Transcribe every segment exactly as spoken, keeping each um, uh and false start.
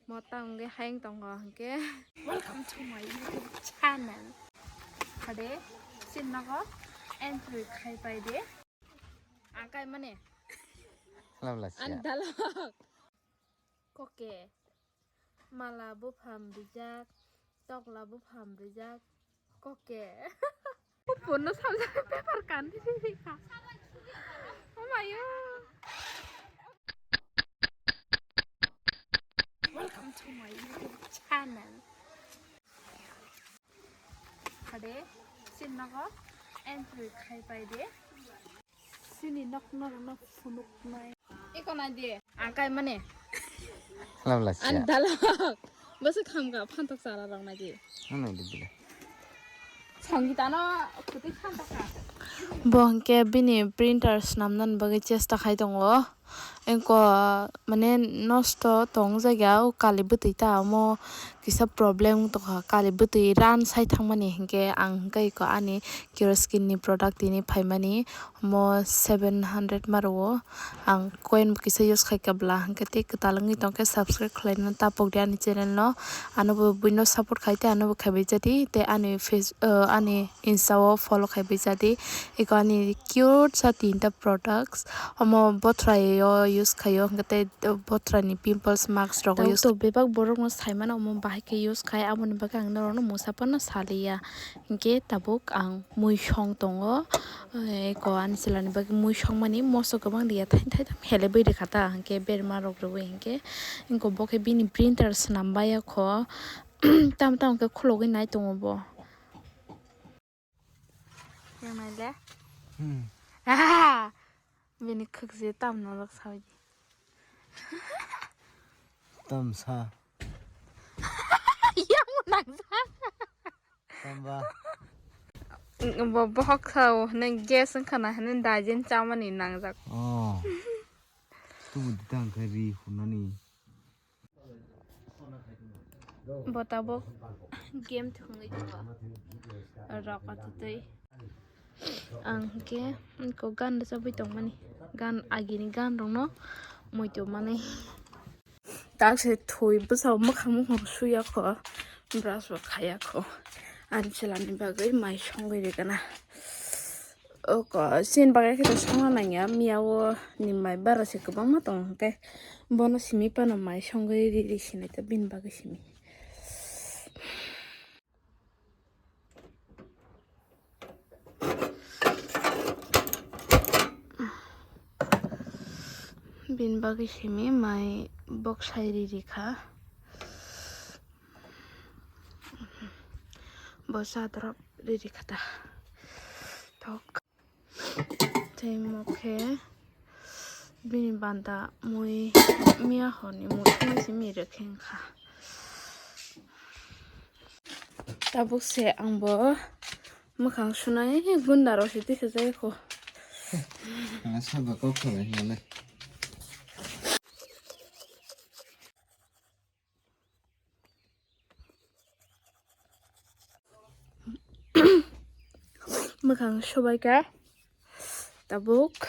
Mota wngwi hayung tongo hwnkhe. Welcome to my YouTube channel. Hade, sin nogo entry khai pai de. Ang kai mani. Lam la siya. Ang dalok. Koke. Mala buphang rijak, tokla buphang rijak, koke. Pono samjak paper kan di sini ka. Oh my god. Welcome to my YouTube channel. Hade, sin nogo entry khai pai de. Sini nok nok nok phunuk nai. Iko nai di. Ang kai mani. Lam la siya. Ang dalok. Bwswk hamka phantok chara rok nai di. Ano di dile. Songita no khutui phantok ka. Bo hwnkhe bini printer swnamnani bagwi chesta khai tongo. Engko mane nosto tong jagao kali bwtwi ta omo kisa problem tongkha, kali bwtwi ran sai thangmani hinkhe ang hinkhe eko ani Cure Skin ni product tini phaimani omo seven hundred ma rwo. Ang coin bo kisa use khai kabla hinkhe tei kwtal wngwi tongkhe subscribe khlaina tapok di ani channel no, ano bo buino support khai tei ano bo khaibai jadi tei ani face ani Insta o follow khaibai jadi. Eko ani cute sa tinta products. Omo bothrai o use khaio, hwnkhe tei bothrai ni pimples mask rok o use. Tok bebak borok no saimano omo bahai khe use khai, aboni bagwi ang norok no musa phano saliya. Hinkhe tabuk ang muisong tongo. Eko ani chwla ni bagwi muisong mani moso kwbang riya, thai thai tam helebwi rikha ta, hinkhe berma rok rwui hinkhe. Eko bo khe bini printer swnam bai ya kho. Tamo tamo khe khulogwi nai tongo bo. Yang nai le? Hmm. Ah! Bini khwk je tam nalok sawi di. Tam sa. Yang nang sa. Tam ba. Bo bohok sao, ne gas wngkha na, ne dajin chamani nangjak. Oh. Tubu ditang khe ri hunani. Bo tabuk game thwngwi tongo. Rok atwtwi. Ang hwnkhe eko gan rwchapwi tongmani. Gan agini gan rokno muitu manwi. Tak se thwi bwsao mwkhang mukhang suyakho. Brush bo khayakho. Ani chwlani bagwi mai songwi rikana. Oko, chini bagwi khe to songna nangya, miya o ni mai bara se kwbangma tongo, hwnkhe bono simi phano mai songwi ri ri sinai ta bini bagwi simi. Bini bagwi simi mai boksai ri ri kha. Bo cha drop ri ri kha ta. Tok. Tei mo khe bini banda mui miya horni mui thumui se mi rwkhe wngkha. Tabuk se ang bo mwkhang sunai gunda rok se tisa jai kho. Ang sabo kok kho hinale. Mwkhang subaikha tabuk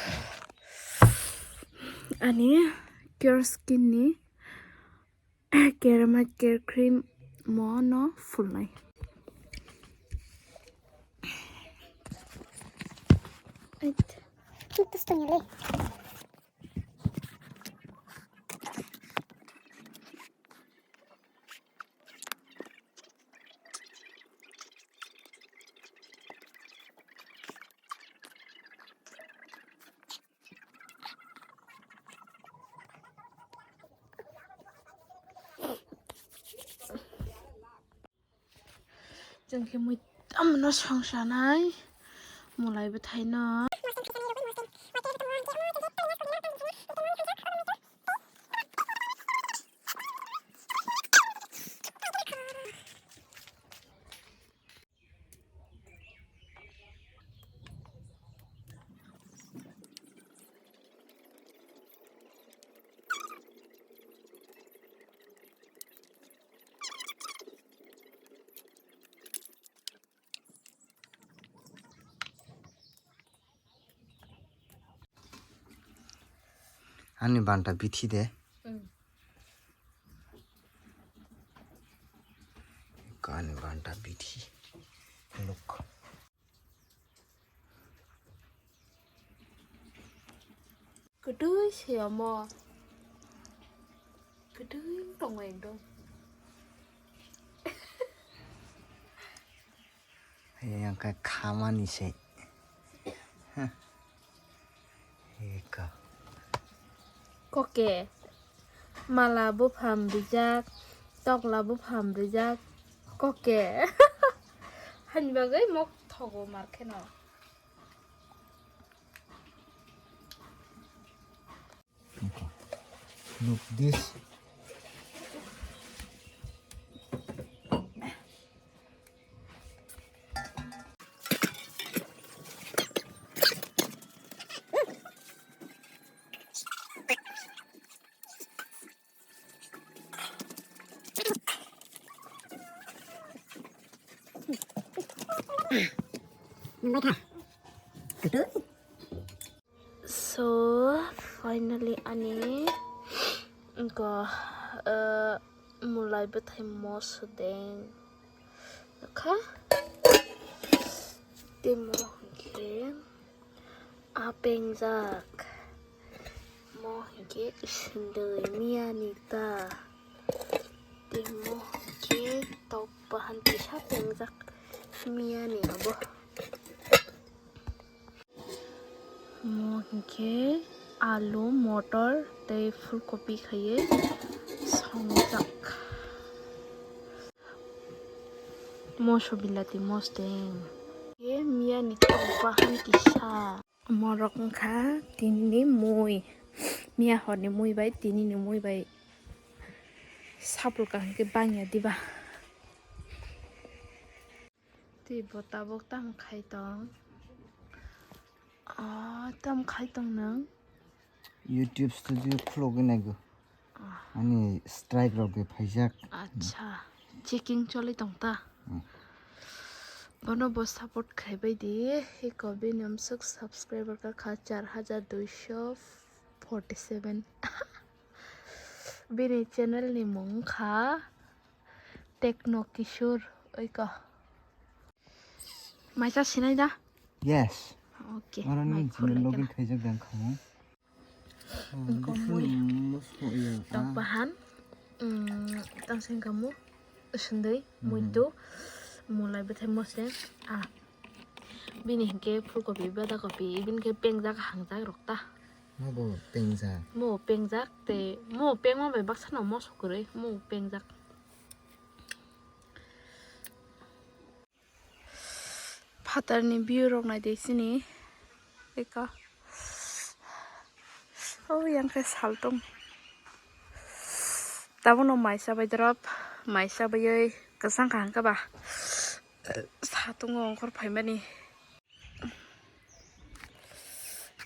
ani Cure Skin ni Kerama Care Cream mo no fulnai. Ait. Tus tanya le. Chwng khe mui tamo no songsanai, mulai bwthai no. Ani banta bithi de. Mm. Kani banta bithi. Look. Kwtwi se omo. Kwtwi tongo ekdom. Yang kha khamani se. Eka. Koke. Mala buphang rijak, tokla buphang rijak, koke. Hani bagwi mok thogo mar kheno. Look this. So finally ani ko, eh, mulai bwthai moso deng kha tei mo hinkhe a pengjak, mo hinkhe sindui miyani ta tei mo hinkhe tok bahan kisa pengjak miyani abo. Mo hinkhe alu, motor tei phulkopi khaiwi songjak. Moso bilati mosteng. Ye miyani tok bahan kisa. Morok wngkha tinini mui. Miya horni mui bai tinini mui bai sapul kaham khe bangya diba. Tei bo tabuk tam khai tong. Ah, tam khai tong nang? YouTube Studio khulogwi naigo. Ah. Ani strike rok bai phaijak. Acha, checking choli tong ta. Hmm. Bono bo support khai bai di. Eko bini amsuk subscriber ka kha char hajar duisho forty seven. Bini channel ni mung kha Techno Kishore, oi ko. Maisa sinai da? Yes. Okay. Oro ni mai Gmail khulai login da. Khaijak dang khamu. Ko mui. Tok bahan. Mm, tang sing kamu. Sundui, muitu, mulai bethai mosle. Ah. Bini hinkhe phulkopi, badakopi, bini khe pengjak hangjak rok ta. Mo bo pengjak. Mo pengjak te, mo pengma bai baksa no moso kwrwi, mo pengjak. Phatarni view rok nai de sini. Eka. Oh, yang khe saltong. Tabukno maisa bai drop, maisa baiwi kwchang kaham khe ba. Satungo ongkhor phaimani.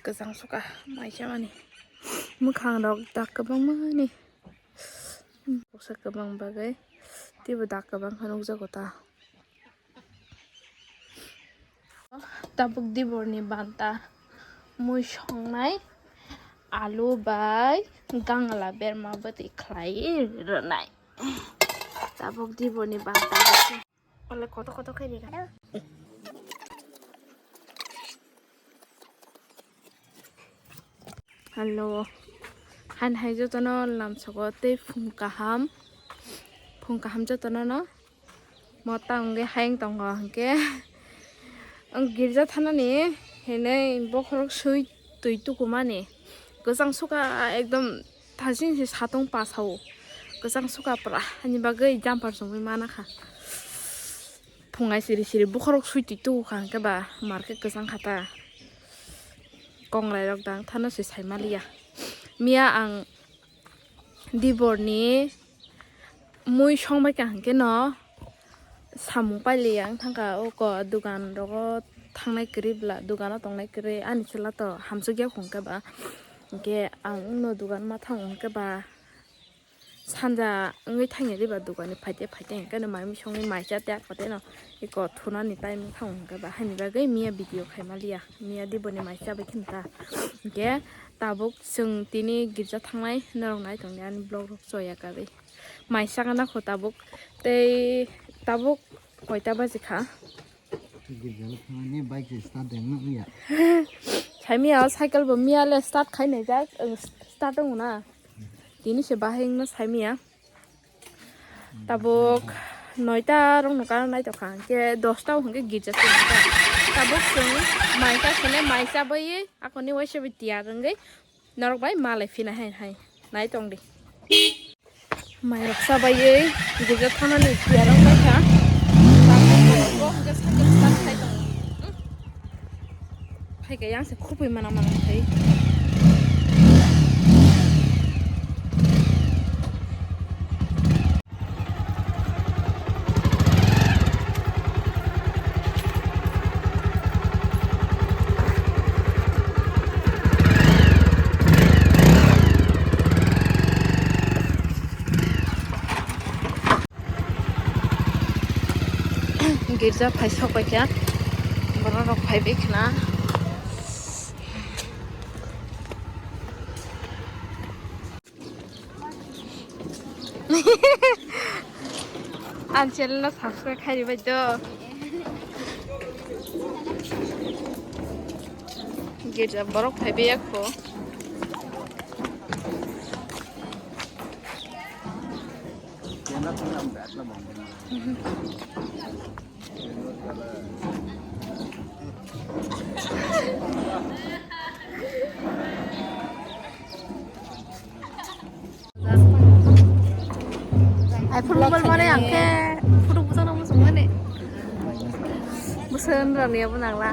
Kwchang suka maisa mani. Mwkhang rok dak kwbangmani. Boksa kwbang bagwi teibo dak kwbang khe nukjago ta. Tabuk diborni banta mui songnai alu bai gangla berma bwtwi khlai rwnai. Tabuk diborni banta. Ole koto koto khe ri. Hello. Han hai jotono lamsogo tei phung kaham. Phung kaham jotono no. Mo ta wngwi hayung tongo hinkhe. Ang girja thanani hinwi bokhorok swi twi tukumani. Kwchang suka ekdom thasing se satung pasao. Kwchang suka pura hani bagwi jumper chumui mana kha. Phungai siri siri bokhorok swi twi tuku kha hwnkhe ba market kwchang kha ta. Kongrai rok dang thano se sai maliya. Miya ang diborni mui song bai kha hwnkhe no samung pailiya wng thangkha oko dugan rogo thangnai kwrwi bwla dugano tongnai kwrwi ani chwla to hamsokya hwnkhe ba hwnkhe ang no dugan ma thango hwnkhe ba. Sanja wngwi thangya diba dukani phaite phaite hwnkhe no mai misongni maisa tei akwteno eko thunani time wngkha hwnkhe ba haini bagwi miya video khaima liya miya diboni maisa bai kheno ta hwnkhe tabuk chwng tini girja thangnai norok nai tongdi ani vlog rok choya kagwi maisa gana kho tabuk tei Tabuk koita baji kha? Girjalo thangmani bike se start deng nang ya. Saimia cycle bo miya le start khai nai jak, start wng na. Tini se bahai wngno saimia. Tabuk noita rok no kar nai tokha, hingke dosta o hingke girja se nai ta. Tabuk chwng maika sene mai chabai akoni waisa bai tiyar wngwi norok bai malai phina hai hai nai tong di. Mai rok chabai girja thanani tiyar wngkha. Tabuk bo hingke cycle start khai tongo. Phaikha yang se khupui mana mana khai. Girja phai sok bai kha, borok rok phai bai khna. Ang channel no subscribe khai ribai do. Girja borok phai bai kho. iPhone mobile mane ang khe photo bujak nang muchung mani. Bwswk wngya rani abo nangla.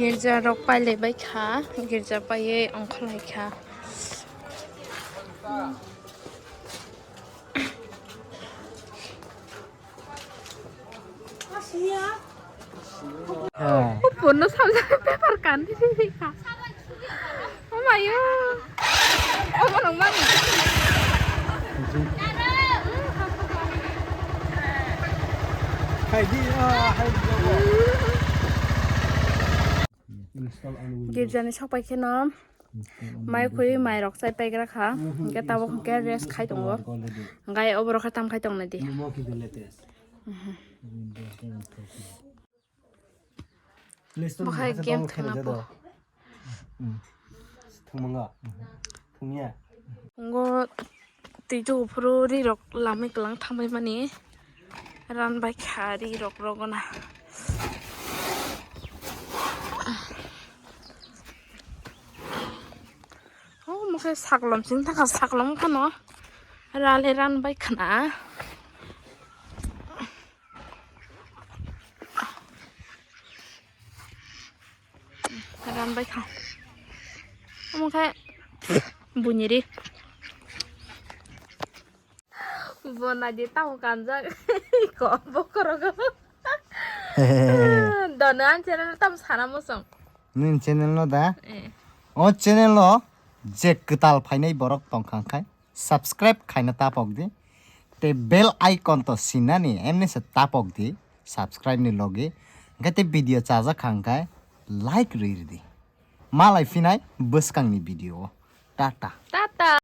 Girja rok pailai bai kha, girja paiwi ongkholai kha. Hwnkhe. Bono samjak paper kan di kha. Oh my god. Omo nang mani. Hai di, ah, hai di. Install on Windows. Girjani sok pai kheno. Mai khuri mai rok chai paigra kha. Hwnkhe tabuk hwnkhe rest khai tongo. Hwnkhe oborok khe tam khai tong nai di. Omo khe latest. Windows ten. Play Store Bo hai ni game khe thangna khe po. Thangmanga. Thangya. Ngo twi tu phuru ri rok lamai kwlang thangbai mani. Ran bai kha ri rok rogona. Oh, mokhe saklom sing thangkha, saklom khano rale ran bai khana. Ran bai kha. Omo khe buini ri. Bo naidi tamo kanjak. Ko bokhorogo. Dono ang channel tam sana mosong. Nini channel no da? Eh. O channel no je kwtal phainai borok tongkha khai subscribe khaina tapok di. Te bell icon to sinani emni se tapok di subscribe ni logi. Hwnkhe te video chajak kha hwnkhe like rwi ridi. Malai phinai bwskang ni video o. Tata. Tata.